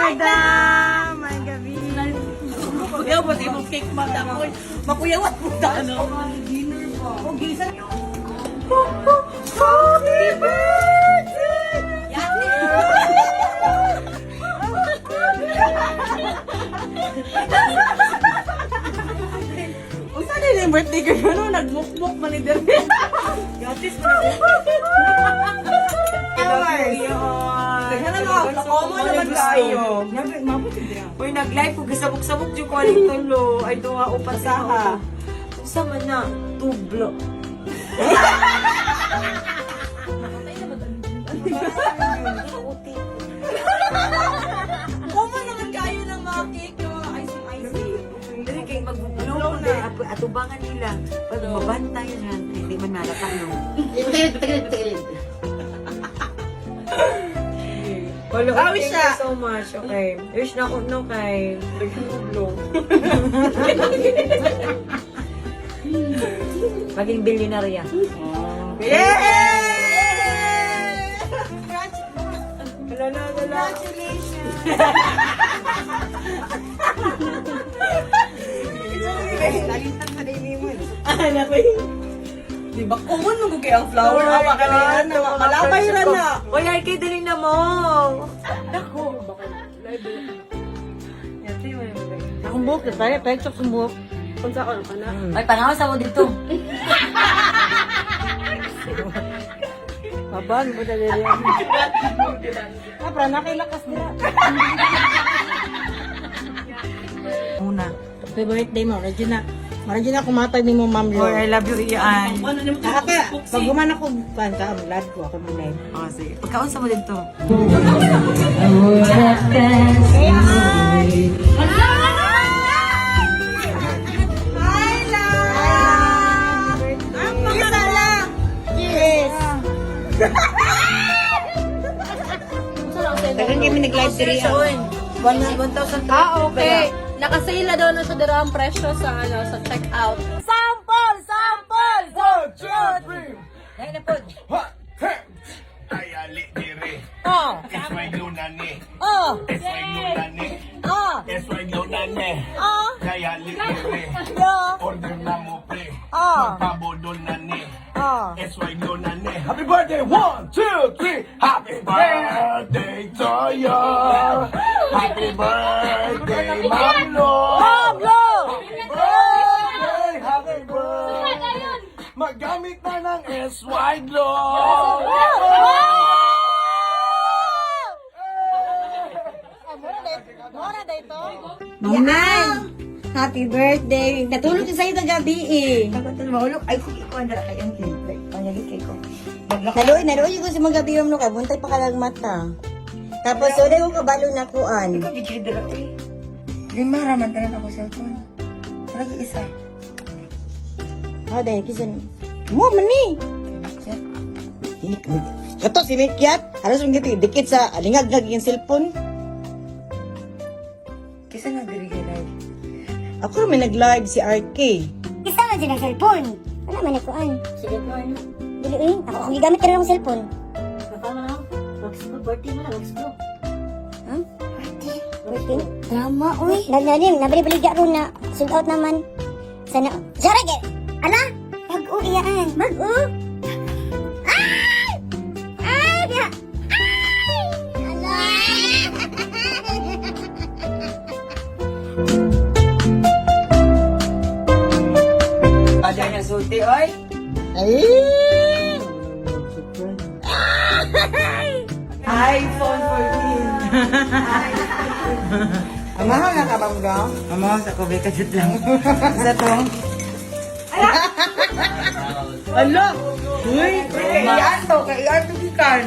Madam! May gabi. Kuya, pati mong cake madam. Makuyawat mo ta, ano? Happy birthday! Unsa din yung birthday girl no? Nagmukmuk man ni Derby. Gatis man ni Hours. Daghan na mga common naman kayo. Uy, nag-live ko gisabok-sabok jud ko aning tulo. Ay duha upat sa Saha. Unsa man na tublo. Common naman kayo ng mga cake, yung mga icing icing. Dili kay mag-blow na atubangan nila. Pag mabantay na, hindi man malata no. Patigilid, patigilid, patigilid. Wala, Ah, thank wish you na. so much. Okay. Wish na ako no kay Blow. maging bilyonarya. Yay! Wala na, wala. Congratulations! Nalitan sa dili mo. Anak ko Di ba common mo kay ang flower? Oh my Awa ka na yan. God, Malapay ra na. Uy, ay kay dali na mo. Nako. Akong buhok, pare, pare, sa buhok. Unsa ka na? Ay, pangaw sa mo dito. Baban, mo na dili. Ah, para nakilakas nila. Una. Happy birthday mo, Regina. Regina, kumatag ni mo, Ma'am Or I Lord. love you, Ian. Ano naman Aka, pag human ako, kuan ka, ang live ko, ako mag live. Oh, sige. Pagkaon sa mo dito. Hi, love! Ang mga lang! Yes! Dagan kami nag-live diri ah. 1,000. Ah, okay. Nakasale na daw na siya dira ang presyo sa ano sa checkout. Sample! Sample! One, two, three. Dahil na po. Ha, he. Ay, ali, dire. Oh. SY Luna ni. Oh. SY Luna ni. Oh. SY Luna ni. Oh. Kay ali, dire. Order na mo, pre. Oh. Magpabodol na ni. Oh. SY Luna ni. Happy birthday! One, two, three. Happy birthday to you. Happy birthday, Ma'am Lo. Ma'am Lo! Happy birthday! Happy birthday! Magamit na ng SY Glow! Ma'am, happy birthday. Natulog siya sa'yo kagabi eh. Mahulog. Ay, kung ikaw ang dala kay Auntie. Panyagit kay ko. Naluoy, naluoy ko sa mga gabi ma'am no kay buntay pa kalag mata. Tapos wala ko kabalo na kuan. Ikaw, bigyan dala ko eh. Lima raman tanan ako cellphone. Lagi isa. Ah, dahil kisan. Mo man ni. Kato si Mikyat, halos mong giti dikit sa alingag-ngag yung cellphone. Kisa nga diri kay live. Ako may nag-live si RK. Isa man sila cellphone. Wala man nagkuan. Sige ko, ano? Dili eh. Ako ako gigamit ka rin akong cellphone. Baka man ako. Mag-school, birthday mo na, mag-school. Ha? Birthday? Birthday? Drama, uy. Nagnanim, nabali-bali ron na sold out naman. Sana, Zara, ge! Ala! Bag-o iyaan. Bag-o? Ay! Ay! Ya! Ay! Ala! Ada nga sulti, oy. Ay! iPhone 14. Amahan na ka bang ga? Mama, sa kubay ka lang. Isa to. Ala! Uy! Kay Ian to, kay Ian to gikan.